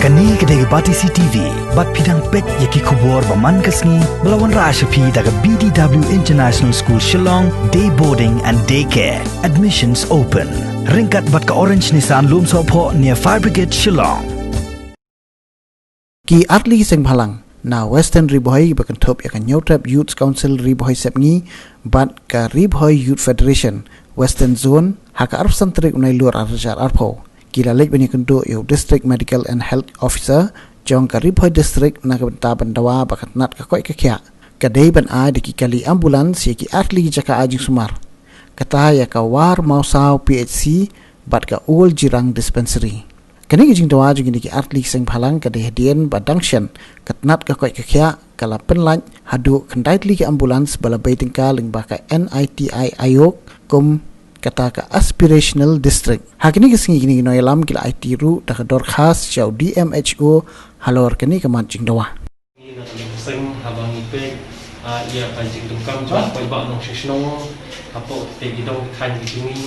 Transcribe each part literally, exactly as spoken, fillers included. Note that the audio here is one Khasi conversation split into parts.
Kane ka dei ka Batesi T V, bad phi dang peit ïa ki khubor ba man ka sngi, ba la wanrah sha phi da ka B D W International School Shillong, Day Boarding and Day Care. Admissions open. Ryngkat bad ka Orange Nissan Lumsohphoh near Fire Brigade Shillong. Ki artylli ki seng bhalang na Western Ri Bhoi ba kynthup ïa ka Hynñiewtrep Youth Council Ri Bhoi Sepngi bad ka Ri Bhoi Youth Federation Western Zone ha ka arphew san tarik u Nailur arhajar arphew ki la leit ban ïakynduh ïa u District Medical and Health Officer jong ka Ri Bhoi District na ka bynta ban dawa ba ka tnat ka koit ka khiah ka dei ban ai da ki kali ambulance ïa ki artylli ki jaka ai jingsumar, kata ïa ka War Mawsaw P H C bad ka Old Jirang Dispensary. Kane ka jingdawa jong kine ki artylli ki seng bhalang ka dei hadien ba dang shen ka tnat ka koit ka khiah ka la pynlait haduh khyndai tylli ki ambulance ba la bei tyngka lyngba ka N I T I Aayog kum kata ka aspirational district. Ha kine ki sngi kine ki nongïalam ki la aiti ruh da ka dorkhas sha u D M H O halor kane ka mat jingdawa. Ngi na ka liang ka seng haba ngi peit, ah, ïa ka jingdonkam jong u paidbah nongshong shnong hapoh kito ki dong ki thaiñ ki jong ngi,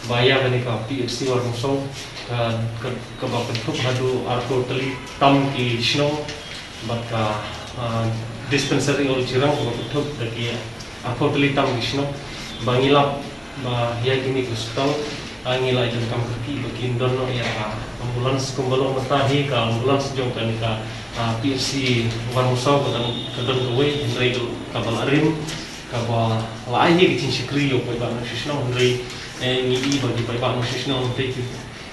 ba ïa kane ka P H C War Mawsaw ka, ka, kaba kynthup haduh arphew tylli tam ki shnong, bad ka, ah, dispensary Old Jirang kaba kynthup da ki arphew tylli tam ki shnong, ba ngi lap ba ïa kine ki hospital, ah, ngi la ïa donkam kyrkieh ba kin don noh ïa ka ambulance kumba long mynta hi ka ambulance jong kane ka, ah, P H C War Mawsaw ka don, ka don kawei, hynrei kaba la rim, kaba la ai hi ka jingshakri ïa u paidbah nongshong shnong, hynrei, eh, ngi i ba ki paidbah nongshong shnong te ki,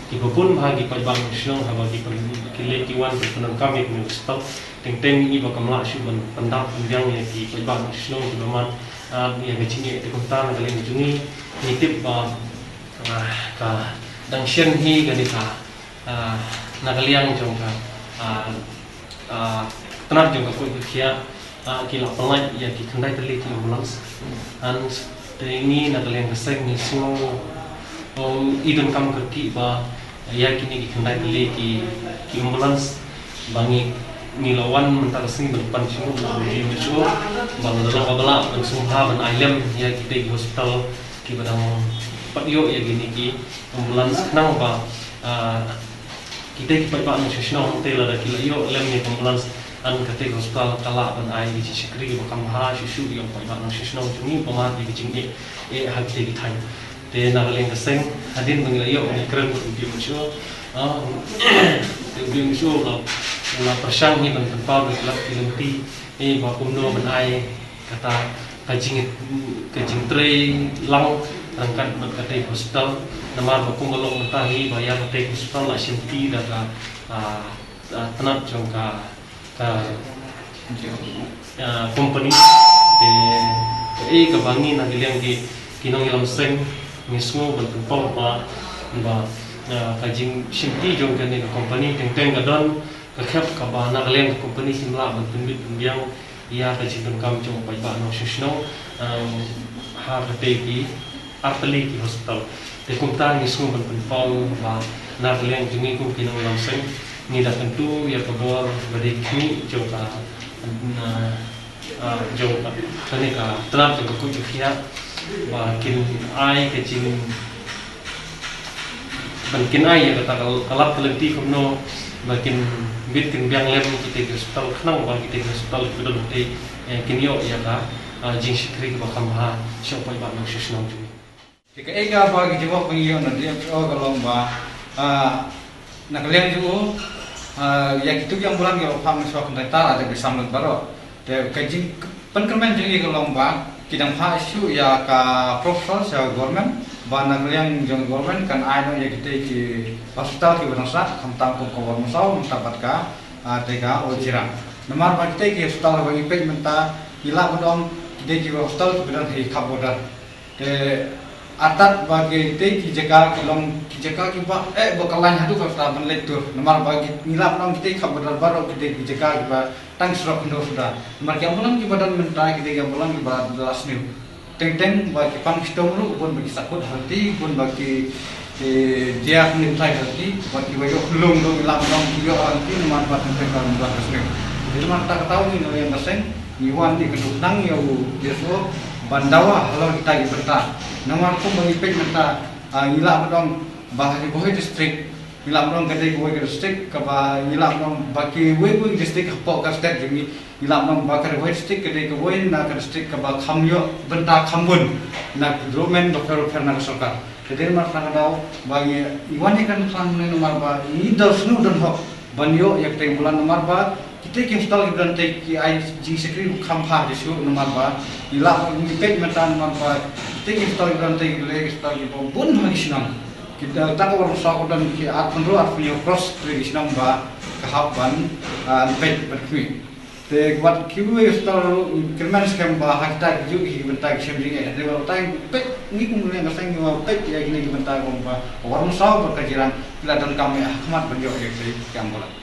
kiba bun bha ki paidbah nongshong shnong haba ki pyn, ki leit ki wan ki pyndonkam ïa kine ki hospital. Teng teng ngi ba kam lah shuh ban pyndap pynbiang ïa ki paidbah nongshong shnong kiba mad, ah, ïa ka jingeh. Te kumta na ka liang jong ngi ngi tip ba, ah, ka dang shen hi kane ka, ah, na ka liang jong ka, ah, ah, tnat jong ka koit ka khiah, ah, ki la pynlait ïa ki khyndai tylli ki ambulance. Hynrei ngi na ka liang ka seng ngi sngew, oh, i donkam kyrkieh ba ïa kine ki khyndai tylli ki, ki ambulance ba ngi, ngi la wan mynta ka sngi ban pan jingmut na u D M H O ba la long kaba lah ban sngewbha ban ai lem ïa kitei ki hospital kiba dang pat ïoh ïa kine ki ambulance khnang ba, ah, kitei ki paidbah nongshong shnong te lada ki la ïoh lem ïa ka ambulance, hynrei katei ka hospital ka lah ban ai ka jingshakri kaba kham bha shuh shuh ïa u paidbah nongshong shnong jong ngi ba mad ïa ka jingeh, eh, ha kitei ki thaiñ. Te na ka liang ka seng hadien ba ngi la ïoh ban ïakren bad u D M H O, ah, te u D M H O u la, u la pyrshang hi ban pynpaw da ki lad ki lynti, eh, ba kumno ban ai kata ka jing, ka jingtrei lang ryngkat bad katei ka hospital. Namar ba kumba long mynta hi ba ïa katei ka hospital la shimti da ka, ah, ah, tnat jong ka, ka, ah, company. Te kaei kaba ngi na ka liang ki, ki nongïalam seng ngi sngew ban pynpaw ba, ba, ah, ka jingshimti jong kane ka company teng teng ka don ka khep kaba na ka liang ka company kim lah ban pynbit pynbiang ïa ka jingdonkam jong u paidbah nongshong shnong, um, ha katei ki artylli ki hospital. Te kumta ngi sngew ban pynpaw ba na ka liang jong ngi kum ki nongïalam seng ngi da kyntu ïa ka bor ba dei khmih jong ka, na, ah, jong ka, kane ka tnat jong ka koit ka khiah ba kin ai ka jing, ban kin ai ïa kata ka, ka lad ka lynti kumno ba kin bit kin biang lem kitei ki hospital khnang ba kitei ki hospital kiba don te, eh, kin ïoh ïa ka, ah, jingshakri kaba kham bha sha u paidbah nongshong shnong jong ngi. Te kaei kaba ki jubab ba ngi ïoh na D M H O ka long ba, ah, na ka liang jong u, ah, ïa kitu ki ambulance kiba phah mynshuwa khyndai tar lada ki sam lut baroh. Te ka jingpynkyrmen jong ngi ka long ba ki dang phah shuh ïa ka proposal sha government ba na ka liang jong government kan ai noh ïa kitei ki hospital kiba dang sah, khamtam kum ka War Mawsaw, mynta bad ka, ah, te ka Old Jirang. Namar ba kitei ki hospital ba ngi peit mynta ngi lah ban ong kitei ki hospital kiba dang ha khap border. Te artat ba kitei ki jaka ki long ki jaka kiba, eh, ba ka lain haduh ka rta ban leit tur. Namar ba ki, ngi lah ban ong kitei khap border baroh kitei ki jaka kiba tang surok khyndew suda. Namar ki ambulance kiba don mynta kitei ki ambulance kiba la sniew. Teng teng ba ki pang shitom ruh bun ba ki sahkut ha lynti, bun ba ki, eh, jia kynthai ha lynti, ba kiba ïoh lung lung lam long ki ïoh ha lynti namar ba teng teng ka ambulance ka sniew. Te namar kata kata ngi na ka liang ka seng ngi wan ïakynduh khnang ïa u D S O ban dawa halor kita ki bynta. Namar kum ba ngi peit mynta, ah, ngi lah ban ong ba ha Ri Bhoi District Ngi lah ban ong ka dei kawei ka district kaba ngi lah ban ong ba kiwei kiwei ki district hapoh ka state jong ngi, ngi lah ban ong ba ka Ri Bhoi district ka dei kawei na ka district kaba kham ïoh bynta kham bun na ka development bapher bapher na ka sorkar. Te dei namar kata ka daw ba ngi, ngi wan ïa kane ka thaiñ mynne namar ba ngi don sngewdon hok ban ïoh ïa katei ka bulan namar ba kitei ki hospital kiba don tei ki ai jingshakri kham bha shisha namar ba ngi lah ban, ngi peit mynta namar ba kitei ki hospital kiba don tei ki dei ki hospital kiba bun ha ki shnong. Kita, ta ka Umrangso ka don ki ar phew hynriew ar phew hynñiew cross tylli ki shnong ba ka hap ban, ah, peit ban khmih. Te wat kiwei hospital ruh kyrmen skhem ba ha kita ki juh ki bynta ki shem jingeh. Te wat tang peit, ngi kum ngi nga seng ngi wat peit ïa kine ki bynta kum ba Umrangso bad ka Jirang ki la donkam ïa ha khmat ban ïoh ïa ki ambulance.